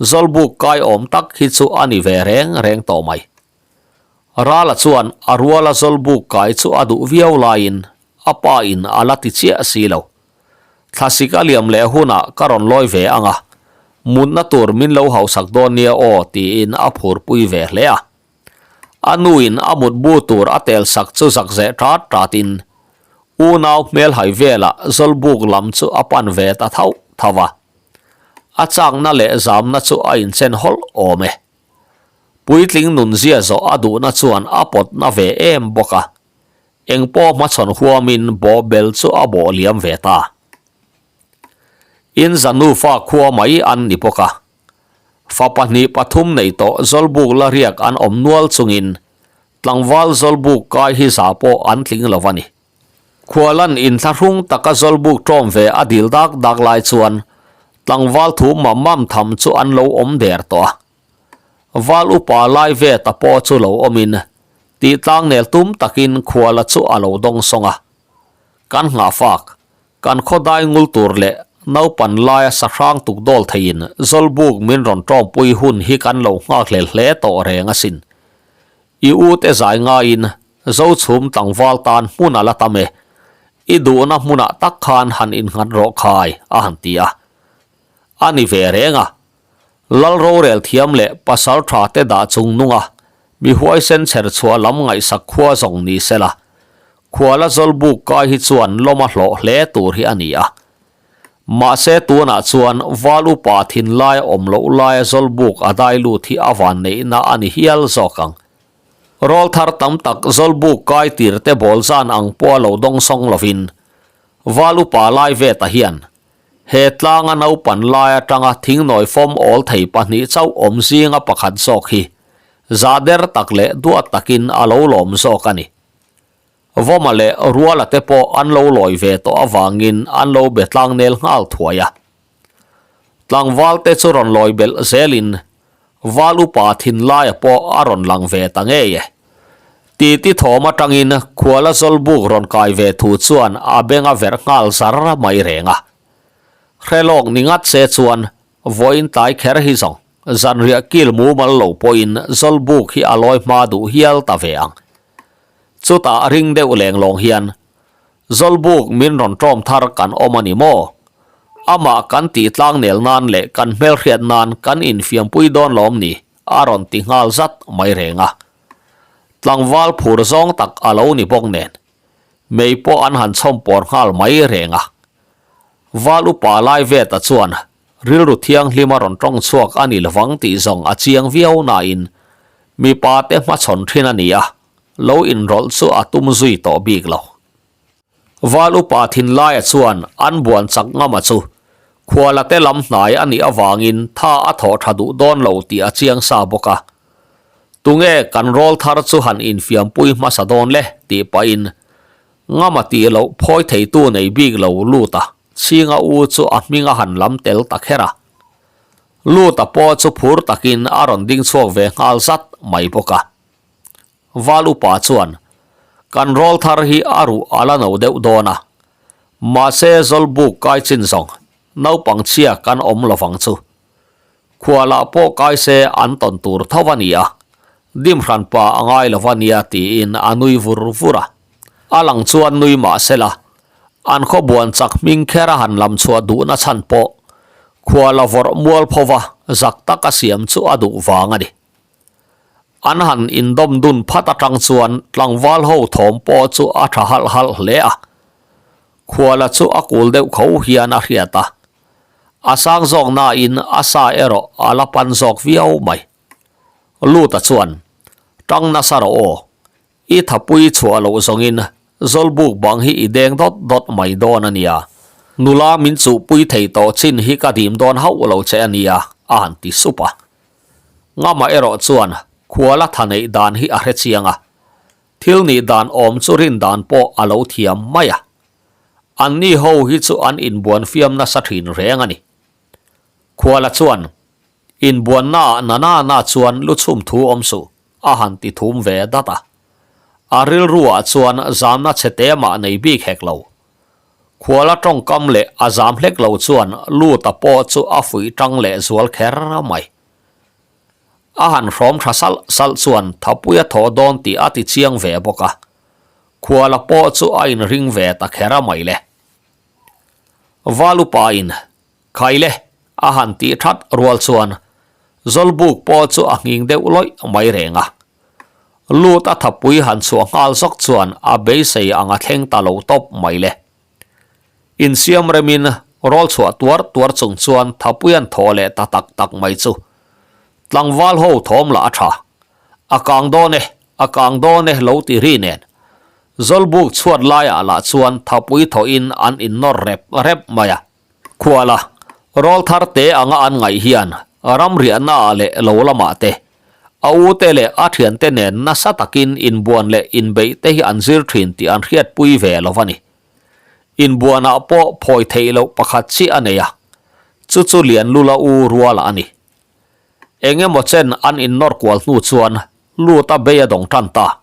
Zawlbuk kai awm tak hi chu a ni ve reng reng tawh mai. Rala chuan a ruala Zawlbuk kai chu a duh viau laiin a pa in a la ti chiah si lo. Thlasik a liam leh hunah ka rawn lawi ve ang a, mutna tur min lo hausak dawn nia aw tiin a phurpui ve hle a. A nuin a mutbu tur a tel sak chu zak zeh tat tatin unau hmelhai velah Zawlbuk lam chu a pan ve ta thauh thauh a. A chakna leh zamna chu a inchen hawlh awm e. Puitling nunzia zawh a duhna chuan a pawtna ve em bawk a, engpawh hmachhawn huamin bawhbel chu a bawh liam ve ta. In zanufa khua mai an ni bawk a. Fa pahnih pathum nei tawh Zawlbuk la riak an awm nual chungin tlangval Zawlbuk kai hi za pawh an tling lo a ni. Khualan inthlahrung taka Zawlbuk ṭawm ve a dil dak dak lai chuan tlangval thu mam mam tham chu an lo awm der tawh a. Val upa lai ve ta pawh chu lo awmin tih tlangnel tum takin khuala chu a lo dawng sawng a. Kan nghahfak Kan khawdai ngul tur leh naupan laia sahrang tuk dawl theiin Zawlbuk min rawn tawmpui hun hi kan lo nghakhlel hle tawh reng asin. I u te zai ngaiin Zochhum tlangval tan hmun a la tam e, i duhna hmunah tak khan han innghat rawh khai a han ti a. A ni ve reng a, Lal rorel thiam leh pasal tha te dah chung nunga mi huaisen chher chhuah lam ngaihsak khua zawng ni sela, Khuala Zawlbuk kai hi chuan lawm a hlawh hle tur hi a ni a. Mahse tunah chuan Val upa thinlai awm loh laia Zawlbuk a dai lut hi a van neihna a ni hial zawk ang. Rawlthar tam tak Zawlbuk kai tir te bawl zan ang pawha lo dawngsawng lovin Val upa lai ve ta hian he tlanga naupan lai atanga thingnawi fawm awl thei pahnih chauh awm zinga pakhat zawk hi za der tak leh duat takin a lo lawm zawk a ni. Vawma leh Ruala te pawh an lo lawi ve tawh avangin an lo be tlangnel nghal thuai a. Tlangval te chu rawn lawi belh zelin Val upa thinlaia pawh a rawn lang ve ta ngei e. Titi thawm atangin Khuala Zawlbuk rawn kai ve thu chuan a beng a verh nghal zar mai reng a. Hrelawk ni ngat se chuan vawiin tlai kher hi zawng zanriah kil mumal lo pawhin Zawlbuk hi a lawi hma duh hial ta ve ang. Chutah ring deuh leng lawng hian, Zawlbuk min rawn ṭawm thar kan awm a ni maw? Amah kan tih tlangnel nan leh kan hmelhriat nan kan infiampui dawn lawm ni? a rawn ti nghal zat mai reng a. Tlangval phur zawng tak a lo ni bawk nen, mei pawh an han chhawm pawr nghal mai reng a. Val upa lai veta chuan Rilru thianghlim a rawn tawng chhuak a ni lovang tih zawng a chiang viau nain mipa te hmachhawn thin a ni a, lo inrawlh chu a tum zui tawh bik lo. Val upa thinlaia chuan an buan chak ngama chu khuala te lam hnai a nih avangin tha a thawh tha duh dawn lo tih a chiang sa bawk a. Tunge kan rawl thar chu han infiampui hmasa dawn le tih pahin ngama tih loh phawi theitu nei bik lo lut a. Chhinga u chu a hming a han lam tel ta kher a. Luta pawh chu phur takin a rawn ding chhuak ve nghal zat mai bawk a. Val upa chuan, Kan rawl thar hi a ruh a la no deuh dawn a. Mahse Zawlbuk kai chin zawng naupang chhia kan awm lovang chu. Khualah pawh kai se an tawn tur tho a ni a, dim hran pa a ngai lo va nia tiin a nui vur vur a. A lang chuan nui mah se la, an khawbuan chak hming kher a han lam chhuah duhna chhan pawh khuala vawrh mual pho va zak tak a siam chu a duh vang a ni. An han indawm dun phat atang chuan tlangval ho thawm pawh chu a tha halh halh hle a. Khuala chu a kul deuh kho hian a hriat a. A sang zawk nain a sa erawh a la pan zawk viau mai. Luta chuan, Tang nasa rawh aw, i thapui chhuah loh zawngin Zawlbuk bang hi i deng dawt dawt mai dawn a nia. Nula min chuhpui thei tawh chin hi ka dim dawn hauh lo che a nia, a han ti sup a. Ngama erawh chuan khuala tha neih dan hi a hre chiang a, thil nih dan awm chu rin dan pawh a lo thiam mai a. Anni ho hi chu an inbuan fiam nasa thin reng a ni. Khuala chuan, Inbuannaah na na na chuan lu chhum thu awm suh, a han ti thum ve dat a. A rilruah chuan zamna chhe te mah nei bik hek lo. Khuala tawngkam leh a zam hlek lo chuan Luta pawh chu a fuih tang leh zual kher mai. A han hrawm tha salh salh chuan Thapuia thawh dawn tih a ti chiang ve bawk a. Khuala pawh chu a inring ve ta kher a mai le. Valupain, Khai le, a han tih that rual chuan Zawlbuk pawh chu a nghing deuh lawih mai reng a. Lut a thapui han chhuah nghal zawk chuan a beisei ang a thleng ta lo tawp mai le. Insiam remin rawl chhuah tuar tuar chung chuan thapui an thaw leh ta tak tak mai chu. Tlangval ho thawm lah a tha. A kang dawn e, a kang dawn e lo ti ri nen. Zawlbuk chhuat laiah lah chuan thapui thawhin an innawr rep rep mai a. Khuala, rawl thar te anga an ngaih hian ramriahna ah leh lo lamah te, a u te leh a thiante nen nasa takin inbuan leh inbeih te hi an zir thin tih an hriatpui ve lo a ni. Inbuanah pawh phawi theih loh pakhat chiah a nei a, chu chu Lianlula u ruala a ni. Eng emaw chen an innawr kual hnu chuan lut a bei a dawng tan ta.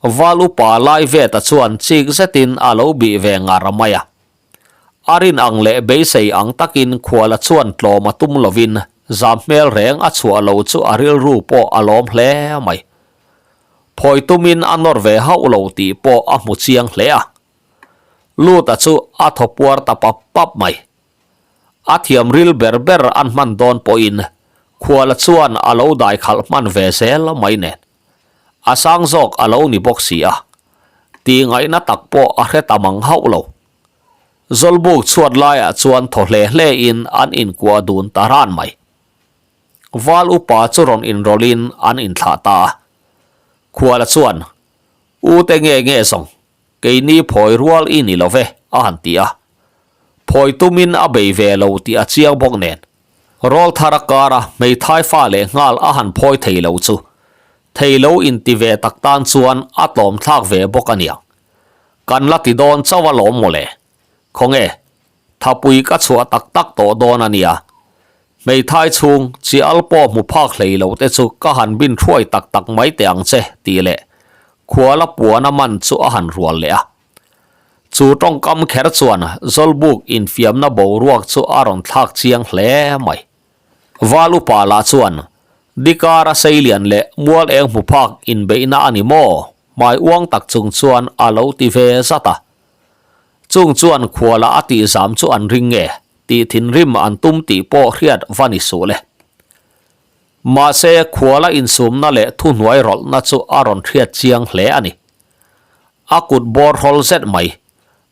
Val upa lai veta chuan chik zetin a lo bih ve ngar mai a. A rin ang leh beisei ang takin khuala chuan tlawm a tum lovin zam hmel reng a chhuah lo chu a rilru pawh a lawm hle mai. Phawi tumin a nawr ve hauh lo tih pawh a hmu chiang hle a. Luta chu a thaw puar ta pap pap mai. A thiam ril ber ber an hman dawn pawhin khuala chuan a lo dai khalh hman ve zel mai nen. A sang zawk a lo ni bawk si a, tih ngaihna tak pawh a hre ta mang hauh lo. Zawlbuk chhuat laiah chuan thaw hle hle in an inkuah dun ta ran mai. Val upa chu rawn inrawlhin an inthlah ta a. Khuala chuan, U te nge nge zawng, keini phawi rual i ni lo ve, a han ti a. Phawi tumin a bei ve lo tih a chiang bawk nen, Rawlthar a kara hmeithai fa leh nghal a han phawi thei lo chu thei lo inti ve tak tan chuan a tlawm thlak ve bawk a niang. Kan la ti dawn chauh a lawm mawle. Khawnge, thapui ka chhuah tak tak tawh dawn a nia. Hmeithai chhung chi al pawh hmu phak hlei lo te chu ka han bin thuai tak tak mai teh ang che tih leh khuala puan a man chu a han rual leh a. Chu tawngkam kher chuan Zawlbuk infiamna boruak chu a rawn thlak chiang hle mai. Val upa lah chuan Dikara seilian leh mual eng hmu phak inbeihna a ni maw? Hmai uang tak chung chuan a lo ti ve zat a. Chung chuan khuala a tihzam chu an ring nge tih thinrim an tum tih pawh hriat va ni suh le. Mahse khuala insumna leh thuhnuai rawlhna chu a rawn hriat chiang hle a ni. A kut bawr hrawl zet mai.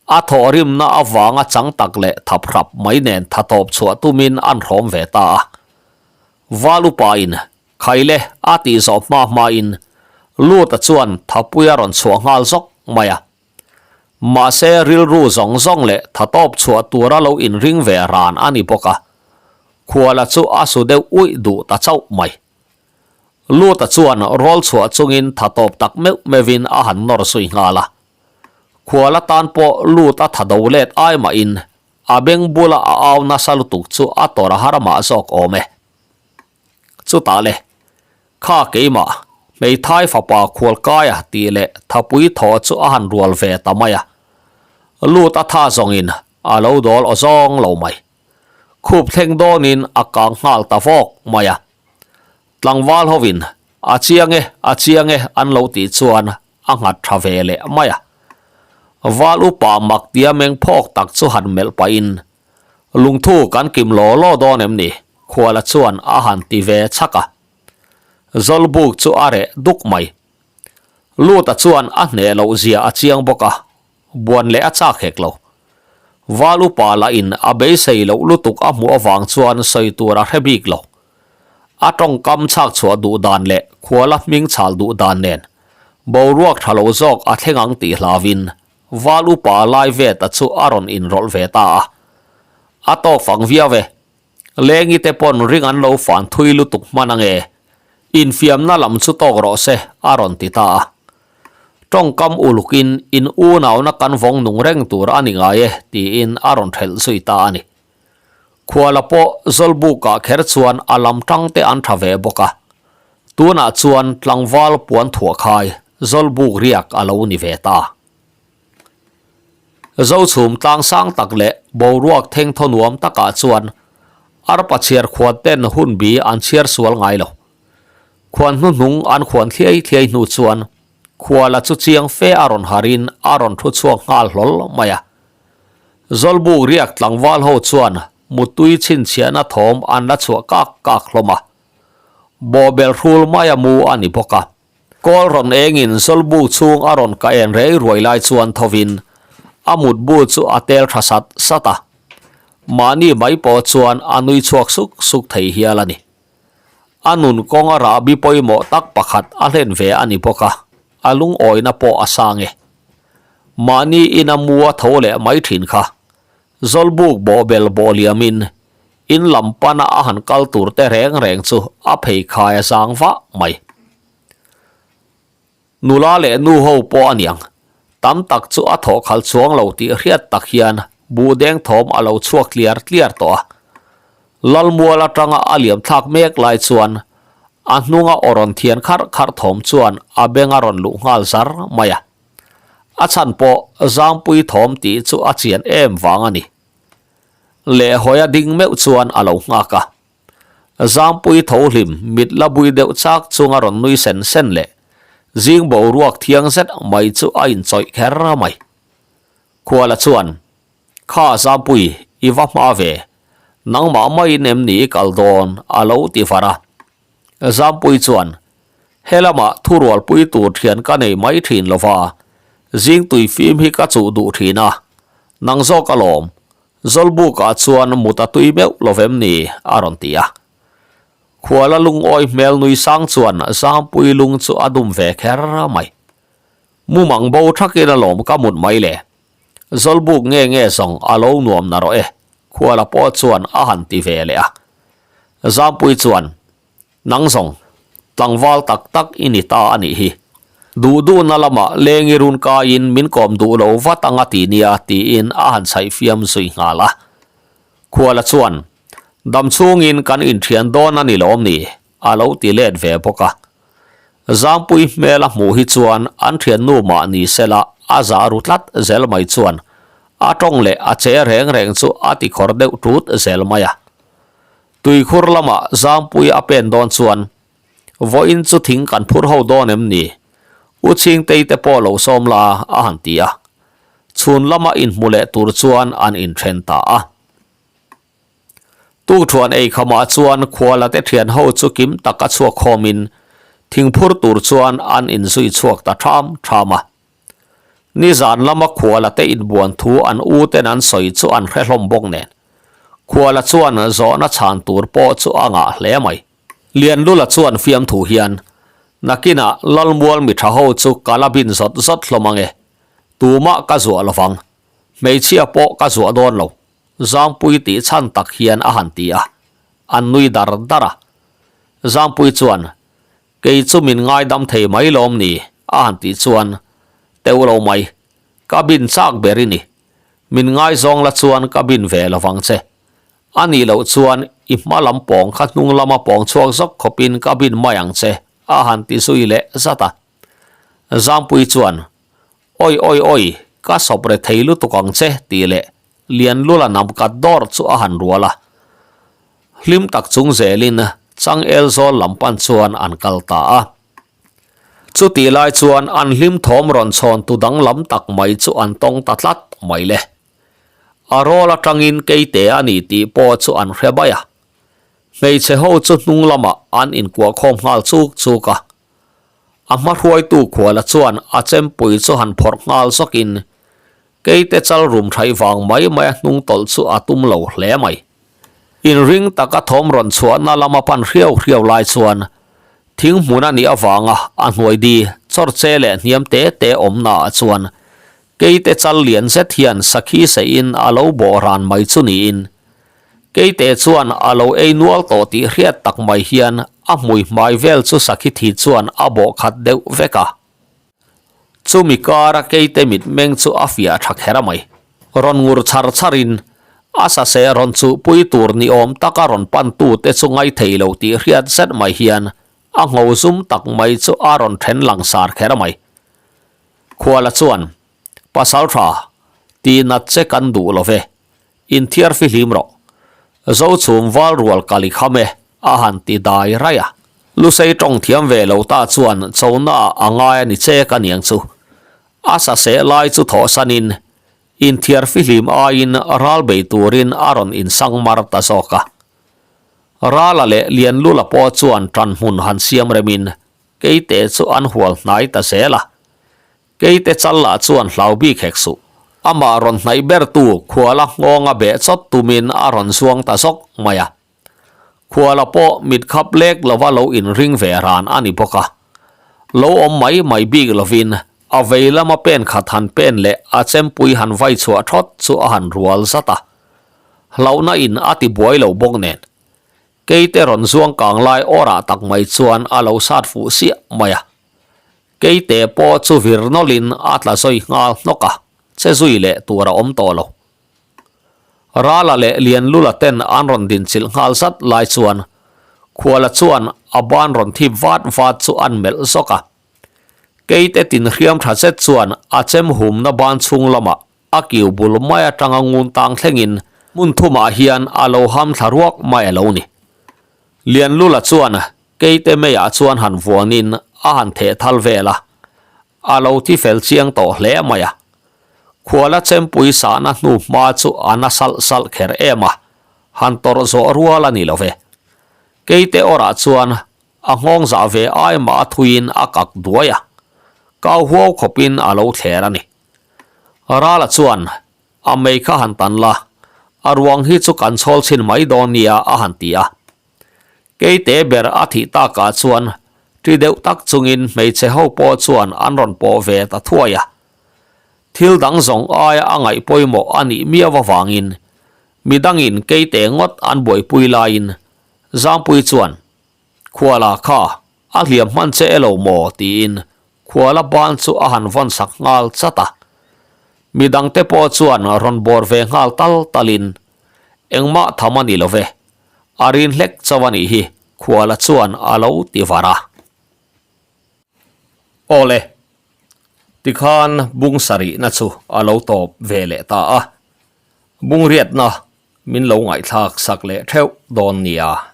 A thawhrimna avanga chang tak leh thap hrap mai nen tha tawp chhuah tumin an hrawm ve ta a. Val upain Khaile a tih zawh hma hmain Luta chuan thapui a rawn chhuah nghal zawk mai a. Mahse rilru zawng zawng leh tha tawp chhuah tura lo inring ve ran a ni bawk a. Khuala chu a su deuh uih duh ta chauh mai. Luta chuan rawl chhuah chungin tha tawp tak meuh meuhin a han nawr zui nghal a. Khual atan pawh lut a tha do let ai mahin a beng bula a au nasa lutuk chu a tawrh a har mah zawk awm e. Chutah le, Kha keimah, hmeithai fapa khual kaia tih leh thapui thaw chu a han rual ve ta mai a. Lut a tha zawngin a lo dawl aw zawng lo mai. Khup thleng dawnin a kang nghal ta vawk mai a. Tlangval hovin, A chiang e, a chiang e an lo tih chuan a nghat tha ve leh mai a. Val upa mak tia meng phawk tak chu han melh pahin, Lungthu kan kim law law dawn em ni? Khuala chuan a han ti ve chhak a. Zawlbuk chu a reh duk mai. Luta chuan a hneh loh zia a chiang bawk a, buan leh a chak hek lo. Val upa lahin a beisei loh lutuk a hmuh avang chuan sawi tur a hre bik lo. A tawngkam chhak chhuah duh dan leh khuala hming chhal duh dan nen boruak tha lo zawk a thleng ang tih hlauin Val upa lai ve ta chu a rawn inrawlh ve ta a. A tawk fang viau e. Lengi te pawn ring an lo fan thui lutuk hman ange. Infiamna lam chu tawk rawh se a rawn ti ta a. Tawngkam ulukin in unauna kan vawng nung reng tur a ni ngai e tiin a rawn thelh zui ta a ni. Khuala pawh Zawlbukah kher chuan a lam tang te an tha ve bawk a. Tunah chuan tlangval puan thuah khai Zawlbuk riak a lo ni ve ta. Zochhum tlang sang tak leh boruak thengthaw nuam takah chuan arpa chhiar khuan ten hun bi an chhiar sual ngai lo. Khuan hnuhnung an khuan thliai thliai hnu chuan khuala chu chiang fe a rawn harin a rawn thu chhuak nghal hlawl mai a. Zawlbuk riak tlangval ho chuan muttui chhinchhiahna thawm an la chhuah kak kak hlawm a. Bawhbel hrul maia mu a ni bawk a. Kawl rawn engin Zawlbuk chhung a rawn ka en rei ruai lai chuan thovin a mutbu chu a tel tha sat sat a. Mahni mai pawh chuan a nui chhuak suk suk thei hial a ni. A nun kawnga rahbi pawimawh tak pakhat a hlen ve a ni bawk a, a lungawina pawh a sang e. Mahni ina mu a tho leh mai thin kha. Zawlbuk bawhbel bawh liamin in lam pana a han kal tur te reng reng chu a pheikhai a zang vah mai. Nula leh nu ho pawh a niang, tam tak chu a thawh khalh chuang lo tih hriat tak hian buhdeng thawm a lo chhuak tliar tliar tawh a. Lalmual atanga a liam thlak mek lai chuan a hnunga aw rawn thian kharh kharh thawm chuan a beng a rawn luh nghal zar mai a. A chhan pawh Zangpui thawm tih chu a chian em vang a ni. Lehhawia ding meuh chuan a lo nghak a. Zangpui tho hlim mit la bui deuh chak chunga rawn nui sen sen leh zing boruak thiang zet mai chu a inchawih kher mai. Khuala chuan, Kha Zangpui, i va hma ve. Nangmah maiin em ni i kal dawn? a lo ti var a. Zangpui chuan, He lamah thurualpui tur thian ka nei mai thin lo va, zing tui fim hi ka chuh duh thin a. Nang zawk alawm, Zawlbukah chuan mut a tui meuh lo vem ni? a rawn ti a. Khuala lungawi hmel nui sang chuan Zangpui lung chu a dum ve kher mai. Mumang bo thakin alawm ka mut mai le. Zawlbuk nge nge zawng a lo nuam na rawh e, Khuala pawh chuan a han ti ve leh a. Zangpui chuan, Nang zawng, tlangval tak tak i ni ta a nih hi. Duh duhna lamah lengi run kaiin min kawm duh lo vat anga ti nia tiin a han chhaih fiam zui nghal a. Khuala chuan, Dam chhungin kan inthian dawn a ni lawm ni? a lo ti let ve bawk a. Zangpui hmel a hmuh hi chuan an thiannu mah ni sela a zah ru tlat zel mai chuan a tawng leh a che reng reng chu a ti khawr deuh tut zel mai a. Tuikhur lamah Zangpui a pen dawn chuan, Vawiin chu thing kan phur ho dawn em ni? U Chhingtei te pawh lo sawm la, a han ti a. Chhun lama inhmu leh tur chuan an inthen ta a. Tukṭhuan ei khamah chuan khuala te ṭhian ho chu kim taka chhuak khawmin thing phur tur chuan an inzui chhuak ta ṭham ṭham a. Nizan lama khuala te inbuan thu an u ten an sawi chu an hre hlawm bawk nen. Khuala chuan zawhna chhan tur pawh chu a ngah hle mai. Lianlula chuan fiamthu hian, Nakinah Lalmual mi tha ho chu ka la bin zawt zawt hlawm ange. Tumah ka zuah lovang. Hmeichhia pawh ka zuah dawn lo. Zangpui tih chhan tak hian a han ti a. An nui dar dar a. Zangpui chuan, Kei chu min ngaidam thei mai lawm ni? a han tih chuan, Teuh lo mai, ka bin chak ber i ni. Min ngaizawng la chuan ka bin ve lo vang che. A nih loh chuan i hma lam pawng kha hnung lama pawng chhuak zawk khawpin ka bin mai ang che, a han ti zui leh zat a. Zangpui chuan, Awi awi awi, ka sawp re thei lutuk ang che, tih leh Lianlula nam kat dawr chu a han rual a. Hlim tak chung zelin Changel zawl lam pan chuan an kal ta a. Chutih lai chuan an hlim thawm rawn chhawn tu danglam tak mai chu an tawng ta tlat mai le. A rawl atangin keite a ni tih pawh chu an hre bai a. Hmeichhe ho chu hnung lamah an inkuah khawm nghal chuk chuk a. A hma hruaitu khuala chuan a chempui chu han phawrh nghal zawkin Keite chal rum thaih vang mai mai a hnung tawlh chu a tum lo hle mai. Inring taka thawm rawn chhuahna lama pan hriau hriau lai chuan thing hmun a nih avanga a hnuai di chawr che leh hniam te te awmna ah chuan Keite chal lian zet hian sakhi seihin a lo bawh ran mai chu niin Keite chuan a lo ei nual tawh tih hriat tak mai hian a hmui hmai vel chu sakhi thi chuan a bawh khat deuh vek a. Chumi kara keite mitmeng chu a fiah tha kher a mai. Rawn ngur chhar chharin a saseh rawn chuhpui tur ni awm taka rawn pantute chu ngaithei lo tih hriat zet mai hian a ngho zum tak mai chu a rawn then langsar kher a mai. Khuala chuan, Pasaltha, tihnat che kan duh lo ve. Inthiar fihlim rawh. Zochhum val rual kal i kham e, a han ti dai raih a. Lusei tawng thiam ve lo ta chuan chona ah a ngai a ni chek a niang chu. A saseh lai chu thawhsanin inthiar fihlim aiin ral bei turin a rawn insang mar ta zawk a. Rala leh Lianlula pawh chuan tanhmun han siam remin keite chu an hual hnai ta zel a. Keite chal lah chuan hlau bik hek suh. Amah rawn hnaih bertu khuala nghawnga beh chawt tumin a rawn zuang ta zawk mai a. Khuala pawh mit khap lek lova lo inring ve ran a ni bawk a. Lo awm mai mai bik lovin a vei lama pen khat han pen leh a chempui han vai chhuah thawt chu a han rual zat a. Hlauhna in a ti buai lo bawk nen. Keite rawn zuang kang lai awrah tak mai chuan a lo sat fuh siah mai a. Keite pawh chu vir nawlhin a tla zawi nghal hnawk a, che zui leh tur a awm tawh lo. Rala leh Lianlula ten an rawn dinchilh nghal zat lai chuan Khuala chuan a ban rawn thip vat vat chu an melh zawk a. Keite tin hriam tha zet chuan a chem humna ban chhung lamah a kiu bul mai atanga ngun tang thlengin hmun thumah hian a lo ham thla ruak mai a lo ni. Lianlula chuan Keite meiah chuan han vuanin a han theh thal vel a, a lo thi fel chiang tawh hle mai a. Khuala chempui sahna hnu hma chu a na salh salh kher em a, han tawrh zawh rual a ni lo ve. Keite awrah chuan a nghawng zah ve ai mah a thuiin a kak duai a, kau huau khawpin a lo thler a ni. Rala chuan. A mei kha han tan la, a ruang hi chu kan chhawl chhin mai dawn nia a han ti a. Keite ber a thih takah chuan ṭi deuh tak chungin hmeichhe ho pawh chuan an rawn pawh ve ta thuai a. Thil dang zawng aia a ngaih pawimawh a nih miau avangin midangin keite ngawt an buaipui laiin Zangpui chuan, Khuala kha a hliam hman che elo maw? tiin Khuala ban chu a han vawn sak nghal chat a. Midangte pawh chuan rawn bawr ve nghal tal talin, Engmah tham a ni lo ve, a rin hlek chauh a nih hi, Khuala chuan a lo ti var a. Awle, tikhan bung sarihna chu a lo tawp ve leh ta a, bungriatna min lo ngaihthlak sak leh theuh dawn nia.